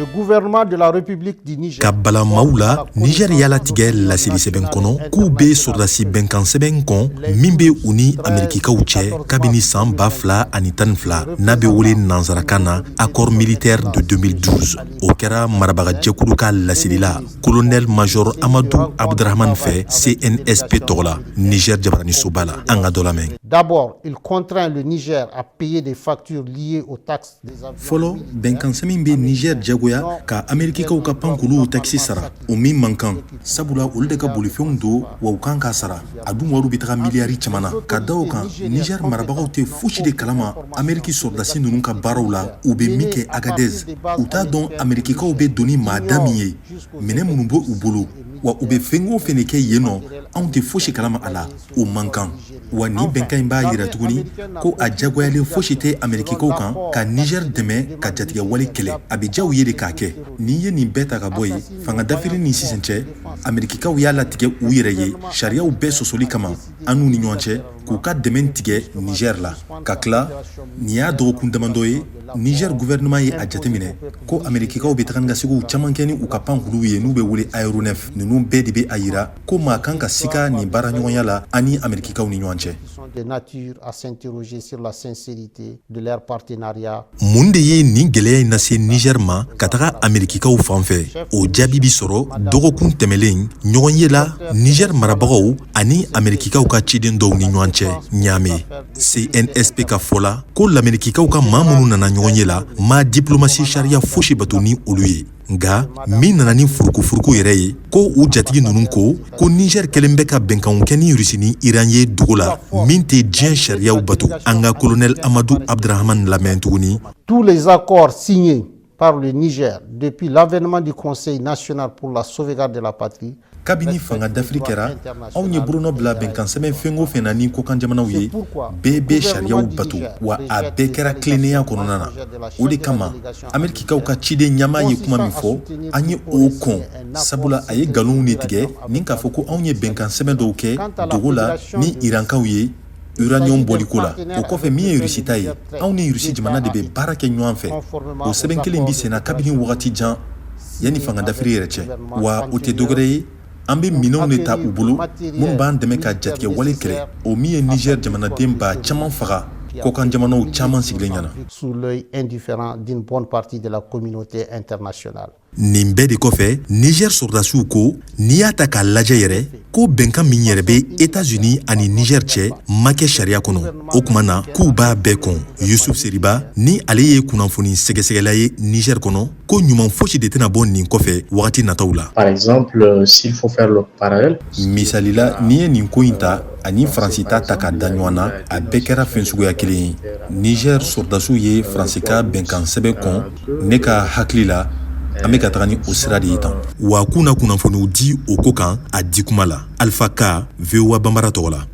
Le gouvernement de la République du Niger Ka bala maaw la, Niger y'a latigɛ laselisɛbɛn kɔnɔ k'u bɛ sɔrɔdasi bɛnkan sɛbɛn kɔn min bɛ u ni Amerikikaw cɛ kabini san 2012, n'a bɛ wele nansarakan na accord militaire de 2012. O kɛra marabagajɛkulu ka laseli la colonel major Amadu Abdrahman fɛ CNSP tɔgɔ la Niger jabaranisoba la. An ka dɔ lamɛn. D'abord, il contraint le Niger à payer des factures liées aux taxes des avions. Fɔlɔ, bɛnkansɛbɛn bɛ Niger jagoya ka Amerikikaw ka pankuluw takisi sara, o min man kan, sabula olu de ka bolifɛnw don wa u kan k'a sara. A dun wariw bɛ taga miliyari caman na. Ka da o kan, Niger marabagaw tɛ fosi de kalama Ameriki sɔrɔdasi ninnu ka baaraw la, u bɛ min kɛ Agadez. U t'a dɔn Amerikikaw bɛ don ni maada min ye, minɛn minnu bɛ u bolo wa u bɛ fɛn o fɛn de kɛ yen nɔ. Anw tɛ fosi kalama a la, o man kan. Wa nin bɛnkan in b'a yira tuguni ko a jagoyalen fosi tɛ Amerikikaw kan ka Niger dɛmɛ ka jatigɛ wale kɛlɛ. A bɛ diya u ye de k'a kɛ. N'i ye nin bɛɛ ta ka bɔ yen, fanga dafiri ni sisan cɛ, Amerikikaw y'a latigɛ u yɛrɛ ye sariyaw bɛɛ sɔsɔli kama an n'u ni ɲɔgɔn cɛ, k'u ka dɛmɛ tigɛ Niger la. Ka tila, nin y'a dɔgɔkun damadɔ ye, Niger gouvernement ye a jateminɛ ko Amerikikaw bɛ taga ni ka seginw caman kɛ ni u ka pankuluw ye n'u bɛ wele aéronef. Ninnu bɛɛ de bɛ a yira ko maa kan ka sika nin baaraɲɔgɔnya la an ni Amerikikaw ni ɲɔgɔn cɛ. Sont de nature à s'interroger sur la sincérité de leur partenariat. Mun de ye nin gwɛlɛya in lase Niger ma ka taga Amerikikaw fan fɛ? O jaabi bi sɔrɔ dɔgɔkun tɛmɛlen ɲɔgɔn ye la Niger marabagaw ani Amerikikaw ka ciden dɔw ni ɲɔgɔn cɛ Ɲaame. CNSP ka fɔ la ko Lamerikikaw ka maa minnu nana ɲɔgɔn ye la ma diplomasi sariya fosi bato ni olu ye. Nga min nana ni furukufuruku yɛrɛ ye, ko u jatigi ninnu ko ko Niger kɛlen bɛ ka bɛnkanw kɛ ni Rusi ni Iran ye dogo la, min tɛ diɲɛ sariyaw bato. An ka colonel Amadu Abdrahman lamɛn tuguni. Tous les accords signés par le Niger depuis l'avènement du Conseil national pour la sauvegarde de la patrie Kabini fanga dafiri kɛra, anw ye bolonɔ bila bɛnkansɛbɛn fɛn o fɛn na ni kokan jamanaw ye, bɛɛ bɛ sariyaw bato wa a bɛɛ kɛra tilennenya kɔnɔna na. O de kama Amerikikaw ka ciden ɲɛmaa ye kuma min fɔ, an ye o kɔn, sabula a ye nkalonw de tigɛ ni k'a fɔ ko anw ye bɛnkansɛbɛn dɔw kɛ dogo la ni Irankaw ye uranium bɔliko la. O kɔfɛ, min ye Rusi ta ye, anw ni Rusi jamana de bɛ baara kɛ ɲɔgɔn fɛ. O sɛbɛn kelen bi senna kabini wagati jan yanni fanga dafiri yɛrɛ cɛ. Wa o tɛ dɔwɛrɛ ye, an bɛ minɛnw de ta u bolo minnu b'an dɛmɛ ka jatigɛ wale kɛlɛ, o min ye Niger jamanaden ba caman faga kɔkan jamanaw caman sigilen ɲɛna. Sous l'œil indifférent d'une bonne partie de la communauté internationale. Nin bɛɛ de kɔfɛ, Niger sɔrɔdasiw ko n'i y'a ta k'a lajɛ yɛrɛ, ko bɛnkan min yɛrɛ bɛ Etats-Unis ani Niger cɛ ma kɛ sariya kɔnɔ. O kuma na k'u b'a bɛɛ kɔn. Yusuf Seriba ni ale ye kunnafoni sɛgɛsɛgɛla ye Niger kɔnɔ, ko ɲuman fosi de tɛna bɔ nin kɔfɛ wagati nataw la. Par exemple, s'il faut faire le parallèle, Misalila, n'i ye nin ko in ta ani Faransi ta ta ka da ɲɔgɔn na, a bɛɛ kɛra fɛn suguya kelen ye. Niger sɔrɔdasiw ye Faransi ka bɛnkan sɛbɛn kɔn. Ne ka hakili la, an bɛ ka taga ni o sira de ye tan wa. K'u na kunnafoniw di o ko kan a di kuma la. Alpha Ka, VOA Banbara tɔgɔ la.